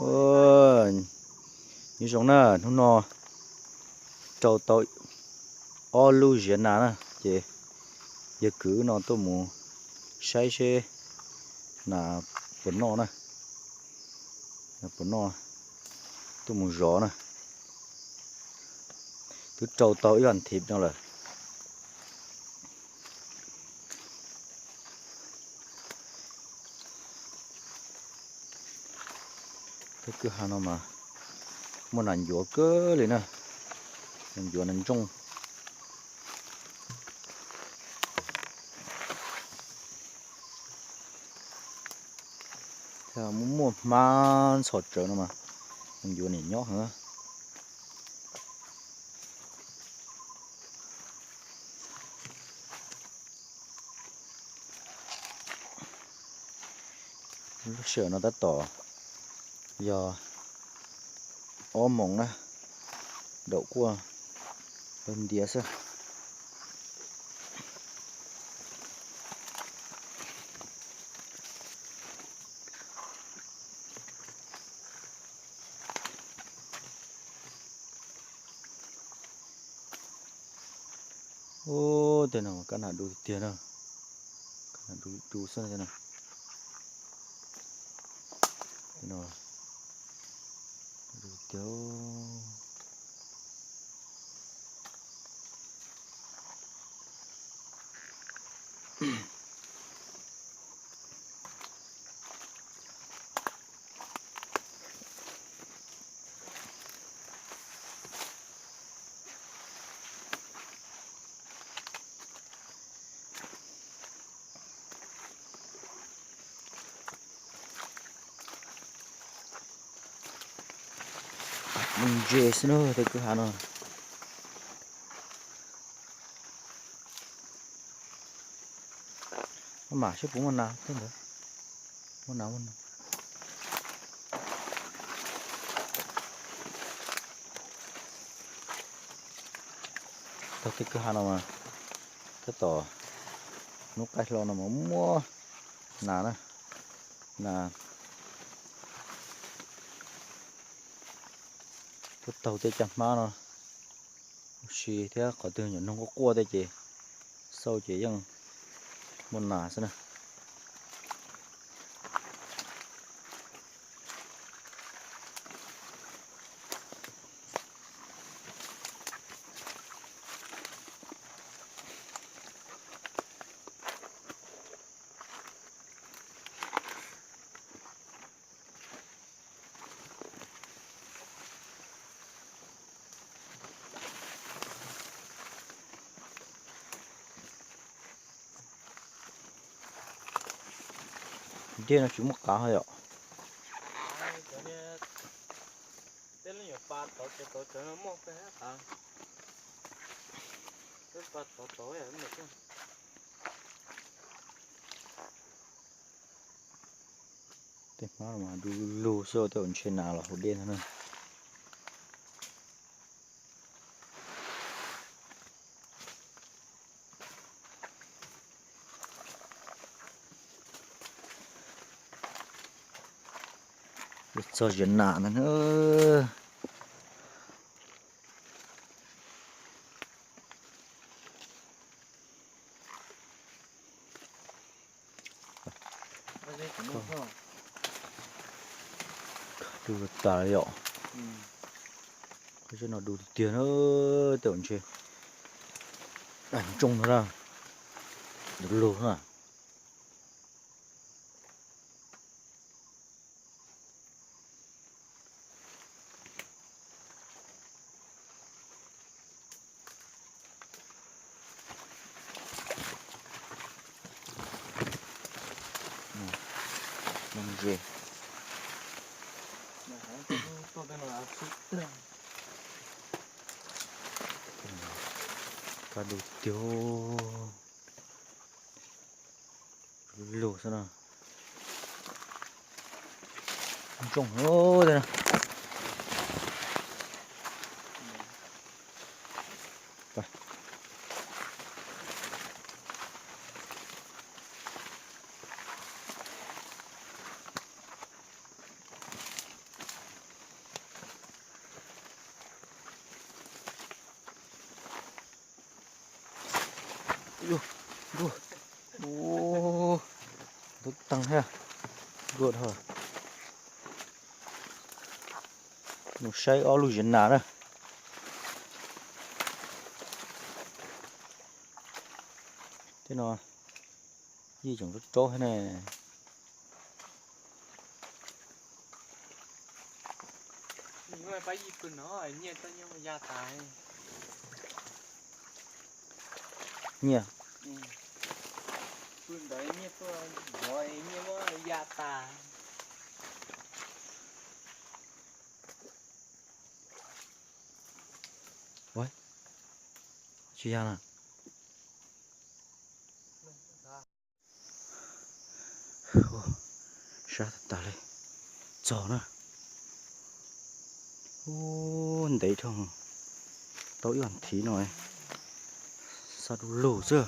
Ua, nyob zoo na, hnub no rau tau ob lub ziav nas na, ces yawg kwv no tuaj mus saib seb nas puas noj na, nas puas noj, tuaj mus zov na. Twb rau tau ib vas thiv no lawm. Tej kwj ha no mas muaj nas ncuav kawg li na, nas ncuav nas ntsooj. Muaj muaj hmab ntxhov tsawv no mas nas ncuav nim nyob heev. Lub sij hawm no tab tom yog ob moos na, daum quaj ntiav xwb. Ub, tej no kab nas du tiag tiag na. Kab nas du du xwb na. Tej no du tiag. Ntses xwb na tej kwj ha no. Mam saib puas muaj nas tej ntawd. Muaj nas, muaj nas. Taug tej kwj ha no mas tab tom hnub qaij hlo no mas muaj nas na. Nas tuaj taug tej caj hmab no, ua si thiab qhov twg nyuam noog quaj quaj tej ces xauj ces yeej muaj nas xwb na. Dej no tsis muaj qav yom. Tej lub nyuam pas tod tod tod muaj peb qav. Peb pas tod tod. Tej hmab no mas du lug xwb, tej zaum ntshe nas los haus dej ntag na. Txog ziav nas ntag na. Du tas li os. Qhov no du tiag tiag na, tej zaum ntshe nas ntsooj no na, du lug na. Lub ntses. Kab du tiag. Lug xwb na. Ntsooj tej no. Ua, ua, ntub taag thiab, ua dhau. Mus saib ob lub ziav nas na. Tej no yij tseem raub raub thiab ne. Nyiaj. Pw ntawd nyiaj tuaj zov nyiaj muab ya tas. Ua, tsis ya na. Sab tas tas li, txog na. Ub, ntev dhau, tau ib vas thiv no, xa du lug xwb.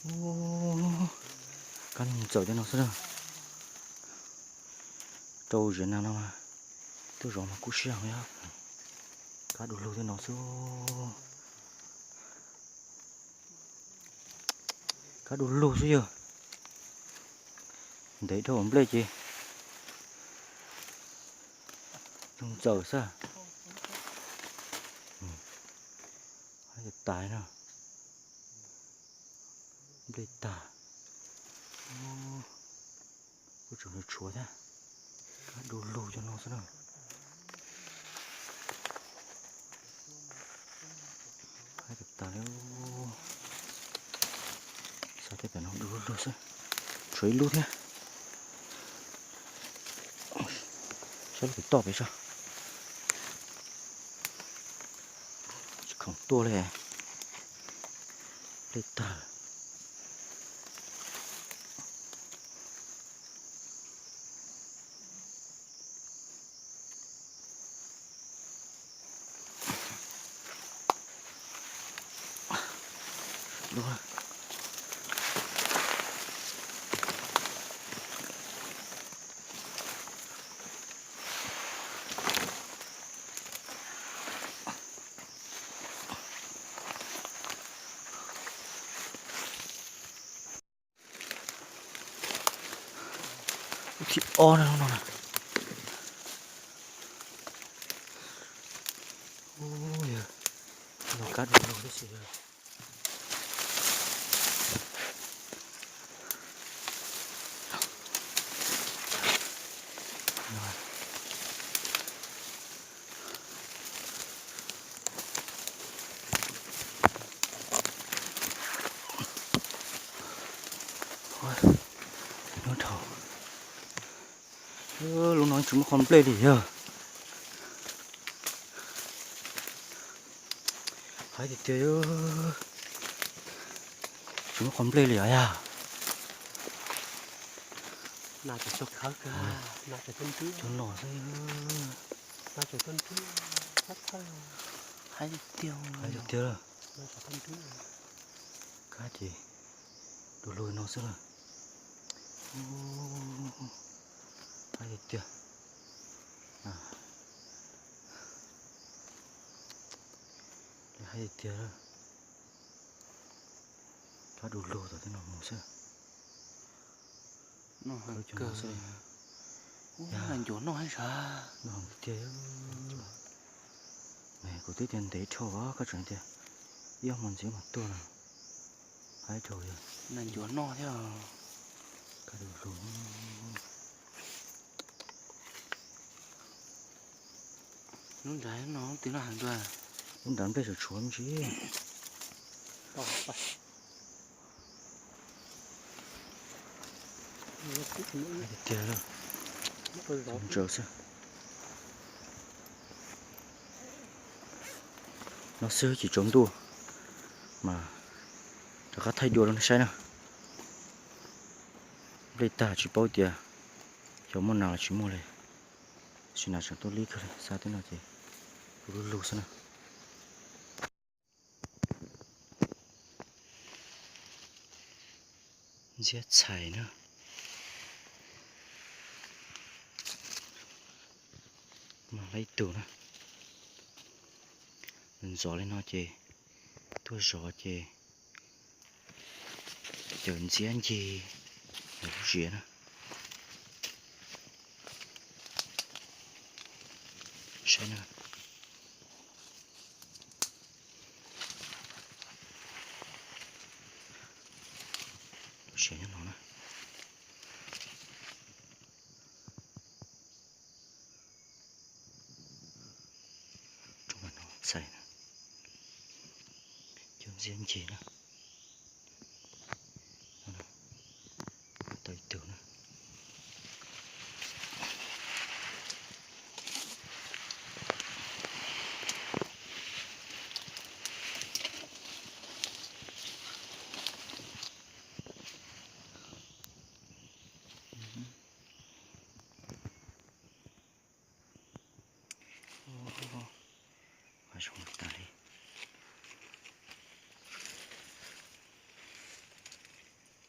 Ub, kab noog ntxawm tej no xwb na. Rau ziav nas no mas, tuaj zov mas kub siab heev. Kab du lug tej no xwb. Kab du lug xwb yog. Ntev dhau nplej ces noog ntxawm xwb. Haib tas no. Nplej tag. Kuj tseem tshuav thiab. Kab du lug cov no xwb na. Haib tas tas li. Xav tias pem no du lug lug xwb. Tshuav ib lub thiab. Saib lub pem toj pem saib. Tsis khoom tuaj li. Nplej tag. Lub thib ob no na. Ub, yog, no kab du lug tib si. Lub no tsis muaj qhov nplej li yog. Haib tiag tiag, tsis muaj qhov nplej li os yog. Cov no xwb. Haib tiag tiag, haib tiag tiag. Kab ces du lug no xwb na. Haib tiag tiag. Haib tiag tiag. Kab du lug tom tej no mus xwb. Ncuav noj thiab sav. Kuv twb tias ntev dhau, koj tseem tias ib ob hmo ntxiv mas tuaj no. Haib dhau yog. Ncuav noj thiab. Kab du lug. Lub nrad no twb noj heev dua. Lub nrad nplej tshuav tshuav me ntsis. Tiag tiag, ntsaws xwb. No xwb ces tsaus ntuj mas rov qab thaij dua rau nej saib na. Nplej tag tsis paub tias xyov muaj nas los tsis muaj li. Tab sis nas tseem tuaj lib kawg li, xa tej no ces du lug lug xwb na. Ntxiab txhais na. Mas laib ib tug na. Ntxov li no ces tuaj zov ces cawm ntxiab ncig lub ziav na. Saib na. Lub ziav nyob no na. Roob no txhais na, cawm ntxiab ncig na. Tau ib tug na. Qhov zoo tas li.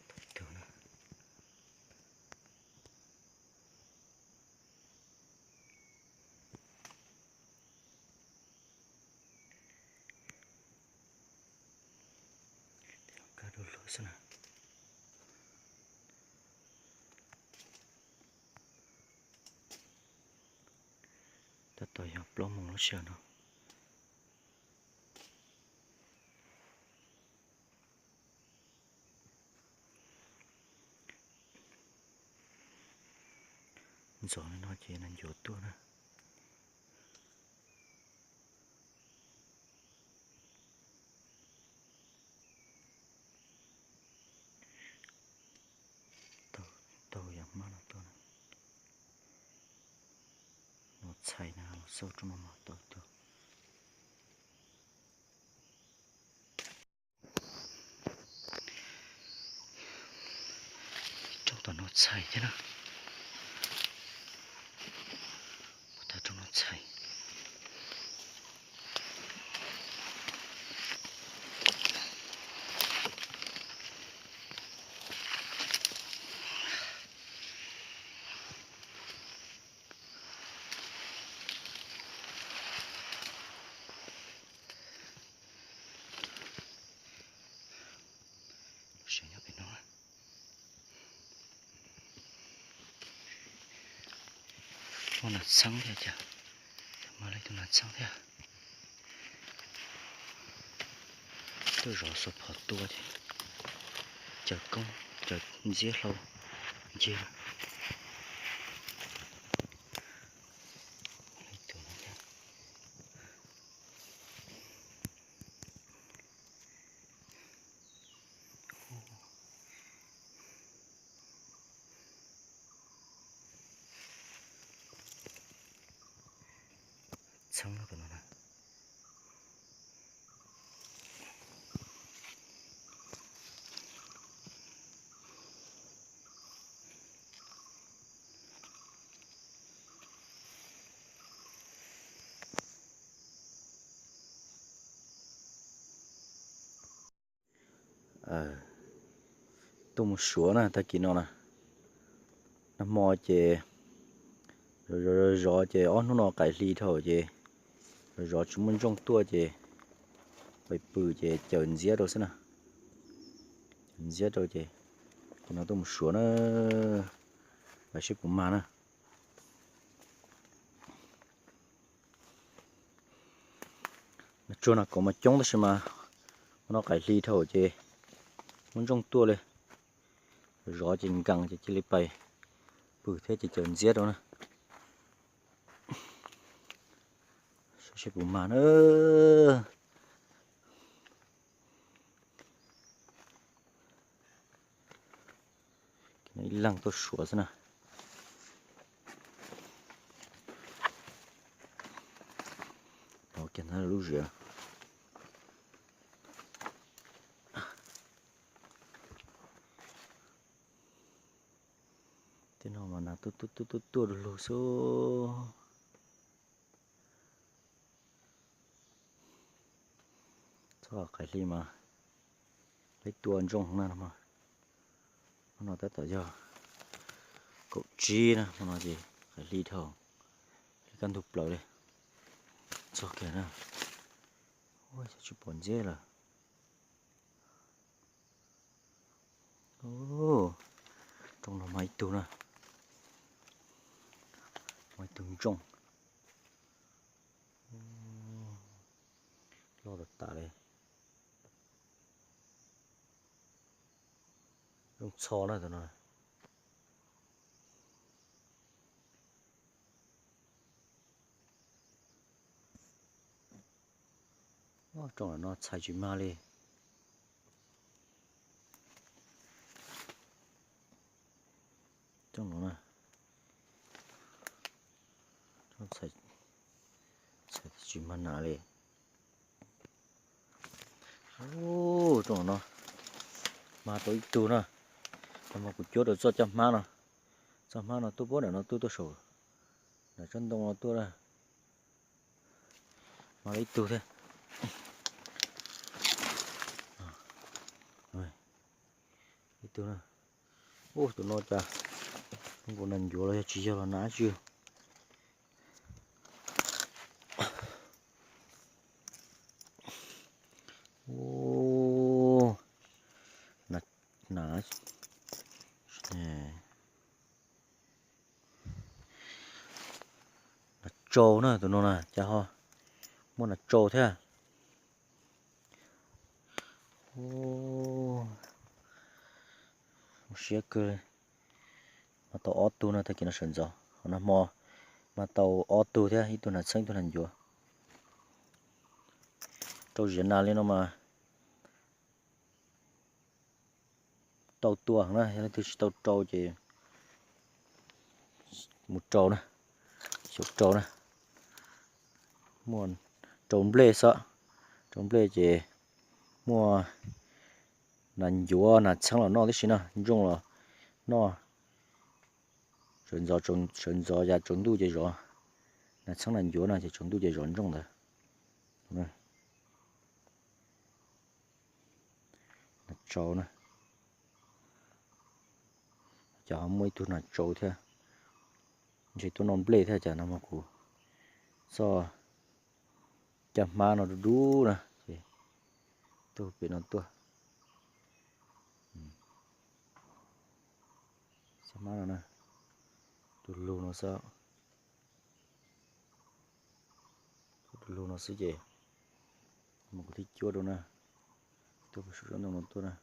Tau ib tug na. Kab du lug xwb na. Tab tom yog plaub moos lub sij hawm no. Ntxov li no ces nws ncuav tuaj na. Tau, tau yam mab no tuaj na. Nov txhais na, los xauj rau no mas tau ib tug. Rau tom no txhais thiab na. Puas tau rau no txhais. Lub sij hawm nyob pem no. Muaj nas txheeb thiab cas, muaj leej twg nas txheeb thiab. Tuaj zov xuas phom tua ces cawm koob cawm ntxiab hlau ncig. Txheeb no na. Tuaj mus suav na tag kis no na. Nag hmo ces zov zov ces ob hnub no qaim hli dhau ces zov zov tsis muaj ntsooj tuaj ces pais pw ces cawm ntxiab rau xwb na. Cawm ntxiab rau ces kis no tuaj mus suav na, pais seb puas mag na. Tsuag nas kaum mas coob tab sis mas hmo no qaim hli dhau ces muaj ntsooj tuaj li. Zov ces nkees ces cia li pais pw thiab ces cawm ntxiab rau na. Saib seb puas mag na. Ib leeg tuaj suav xwb na. Kiag ntawd lub ziav. Tej no mas nas tuaj tuaj tuaj tuaj tuaj lug xwb. Txhob qaim hli mas peb tua ntsooj na no. Hmo no tab tom yog kaum tsib na, hmo no ces qaim hli dhau, hli kaj ntug plaws li. Txog kiag na, Tsis pom ntxeb lawm. Rooj no mas ib tug na, mas ib tug ntsooj loj tas tas li. Rooj txho na tus no. Rooj no txhais tsis mag li. Rooj no na, txhais tsis mag nas li. Rooj no mag tau ib tug na. Mas kuv cuab rau txoj caj hmab no, txoj hmab no tuaj puag nram no tuaj, tuaj saum nram tsob ntoo no tuaj na. Mag tau ib tug thiab. Ib tug na. Ub, tus no cas zoo nkaus nas ncuav los yog tsis yog los nas dab tsi. Ub, nas, nas tsau na, tus no na cas ho muaj nas tsau thiab. Ub, siab kawg li. Mas tau ob tug no tag kis no sawv ntxov, qhov no hmo mas tau ob tug thiab, ib tug nas txheeb ib tug nas ncuav. Rau ziav nas li no mas tau tua na, yog leej twg tsis tau rau ces mus rau na, xyaum rau na. Muaj rau nplej xwb, rau nplej ces muaj nas ncuav nas txheeb los noj tib si na, ntsooj los noj. Sawv ntxov, sawv ntxov yam tsaus ntuj ces zov, nas txheeb nas ncuav no ces tsaus ntuj ces zov ntsooj ntawd. Nas tsau na, cas ho muaj ib tug nas tsau thiab, ntshe tuaj noj nplej thiab cas no mas kuv txoj caj hmab no dub dub na ces tuaj pem no tuaj. Caj hmab no na, tus lug no xwb, tus lug no xwb ces mas kuv thiaj cuab rau na, tuaj pem saum tsob ntoo no tuaj na.